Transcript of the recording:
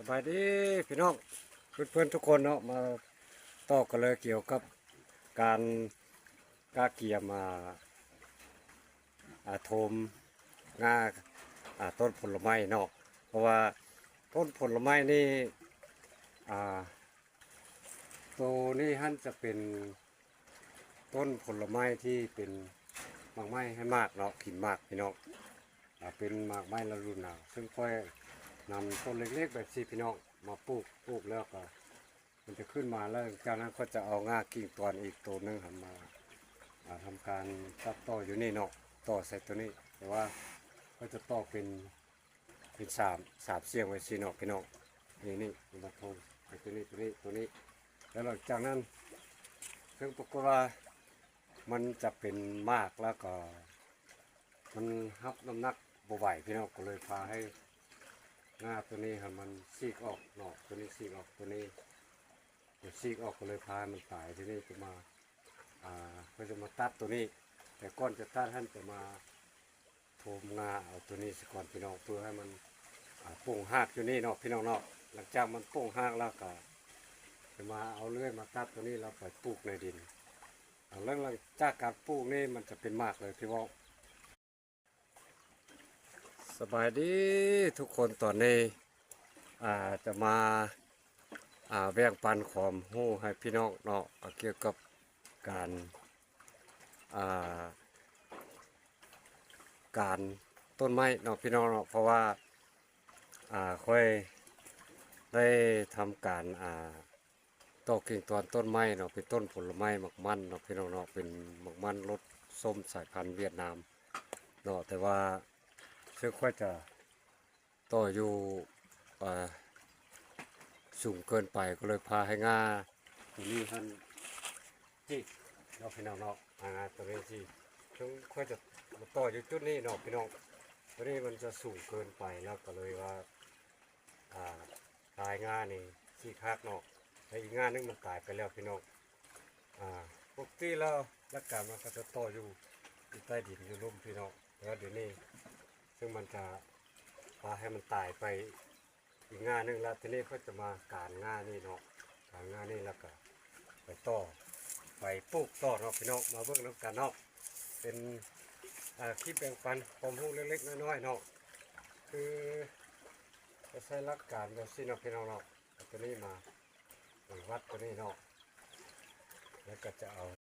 ສະບາຍດີພີ່ນ້ອງເພື່ອນໆທຸກຄົນເນາະ ມາຕໍ່ກັນເລີຍກ່ຽວກັບການກະກຽມ ອ່າ ອ່າ ຖົມງາ ອ່າ ຕົ້ນຜົນລະໄມ້ເນາະ ເພາະວ່າຕົ້ນຜົນລະໄມ້ນີ້ ອ່າ ໂຕນີ້ຫັ້ນຈະເປັນຕົ້ນຜົນລະໄມ້ທີ່ເປັນໝາກໄມ້ໃຫ້ໝາກເນາະ ກິນໝາກພີ່ນ້ອງ ອ່າ ເປັນໝາກໄມ້ລະດູໜາວ ເຊິ່ງຂ້ອຍນຳຕົ້ນເລັກໆແບບຊີ້ພີ່ນ້ອງມາປູກ ປູກແລ້ວກໍມັນຈະຂຶ້ນມາ ແລ້ວຈາກນັ້ນຂ້ອຍຈະເອົາງ່າກິ່ງຕອນອີກໂຕໜຶ່ງຫັ້ນມາ ອ່າ ທຳການຕັດຕໍ່ຢູ່ນີ້ເນາະ ຕໍ່ໃສ່ໂຕນີ້ ແຕ່ວ່າຂ້ອຍຈະຕໍ່ເປັນ ເປັນສາມ ສາມສ່ຽງໄວ້ຊີ້ເນາະພີ່ນ້ອງ ນີ້ ນີ້ ມາໂທມໃສ່ໂຕນີ້ ໂຕນີ້ ໂຕນີ້ ແລ້ວຫຼັງຈາກນັ້ນ ເຊິ່ງປາກົດວ່າມັນຈະເປັນໝາກ ແລ້ວກໍມັນຮັບນ້ຳໜັກບໍ່ໄຫວພີ່ນ້ອງ ກໍເລີຍພາໃຫ້ງ່າໂຕນີ້ຫັ້ນມັນສີກອອກເນາະ ໂຕນີ້ສີກອອກ ໂຕນີ້ ມັນສີກອອກ ກໍເລີຍພາໃຫ້ມັນຕາຍ ທີນີ້ຈະມາ ອ່າ ເພື່ອຈະມາຕັດໂຕນີ້ ແຕ່ກ່ອນຈະຕັດຫັ້ນຈະມາ ໂທມງາເອົາໂຕນີ້ສາກ່ອນພີ່ນ້ອງ ເພື່ອໃຫ້ມັນ ອ່າ ປົ່ງຮາກຢູ່ນີ້ເນາະພີ່ນ້ອງເນາະ ຫຼັງຈາກມັນປົ່ງຮາກແລ້ວກໍຈະມາເອົາເລື່ອຍມາຕັດໂຕນີ້ ແລ້ວໄປປູກໃນດິນ ອ່າ ຫຼັງ ຫຼັງຈາກການປູກນີ້ມັນຈະເປັນໝາກເລີຍພີ່ນ້ອງ. ສະບາຍດີທຸກຄົນ ຕອນນີ້ ອ່າ ຈະມາ ອ່າ ແບ່ງປັນຄວາມຮູ້ໃຫ້ພີ່ນ້ອງເນາະ ກ່ຽວກັບການ ອ່າ ການຕົ້ນໄມ້ເນາະພີ່ນ້ອງເນາະ ເພາະວ່າ ອ່າ ຂ້ອຍໄດ້ທຳການ ອ່າ ຕໍ່ກິ່ງຕອນຕົ້ນໄມ້ເນາະ ເປັນຕົ້ນຜົນລະໄມ້ໝາກມັນເນາະພີ່ນ້ອງເນາະ ເປັນໝາກມັນລົດສົ້ມສາຍພັນຫວຽດນາມເນາະ ແຕ່ວ່າເຊິ່ງຂ້ອຍຈະ ຕໍ່ຢູ່ ອ່າ ສູງເກີນໄປ ກໍເລີຍພາໃຫ້ງ່າໂຕນີ້ຫັ້ນຈີກເນາະພີ່ນ້ອງເນາະ ອ່າ ງ່າໂຕນີ້ຈີກ ເຊິ່ງຂ້ອຍຈະມາຕໍ່ຢູ່ຈຸດນີ້ເນາະພີ່ນ້ອງ ໂຕນີ້ມັນຈະສູງເກີນໄປ ແລ້ວກໍເລີຍວ່າ ອ່າ ປາຍງ່ານີ້ຊີກຫັກເນາະ ແລະ ອີກງ່າໜຶ່ງມັນຕາຍໄປແລ້ວພີ່ນ້ອງ ອ່າ ປົກກະຕິແລ້ວຫຼັກການມັນກໍຈະຕໍ່ຢູ່ ຢູ່ໃຕ້ດິນຢູ່ລຸ່ມພີ່ນ້ອງ ແຕ່ວ່າດຽວນີ້ ເຊິ່ງມັນຈະພາໃຫ້ມັນຕາຍໄປອີກງ່າໜຶ່ງລະ ທີນີ້ຂ້ອຍຈະມາການງ່ານີ້ເນາະ ການງ່ານີ້ແລ້ວກໍໄປຕໍ່ ໄປປູກຕໍ່ເນາະພີ່ນ້ອງ ມາເບິ່ງນຳກັນເນາະ ເປັນ ອ່າ ຄລິບແບ່ງປັນຄວາມຮູ້ເລັກໆນ້ອຍໆເນາະ ຄືຈະໃຊ້ຫຼັກການແບບຊີ້ເນາະພີ່ນ້ອງເນາະ ເອົາໂຕນີ້ມາ ໄປວັດໂຕນີ້ເນາະ ແລ້ວກໍຈະເອົາ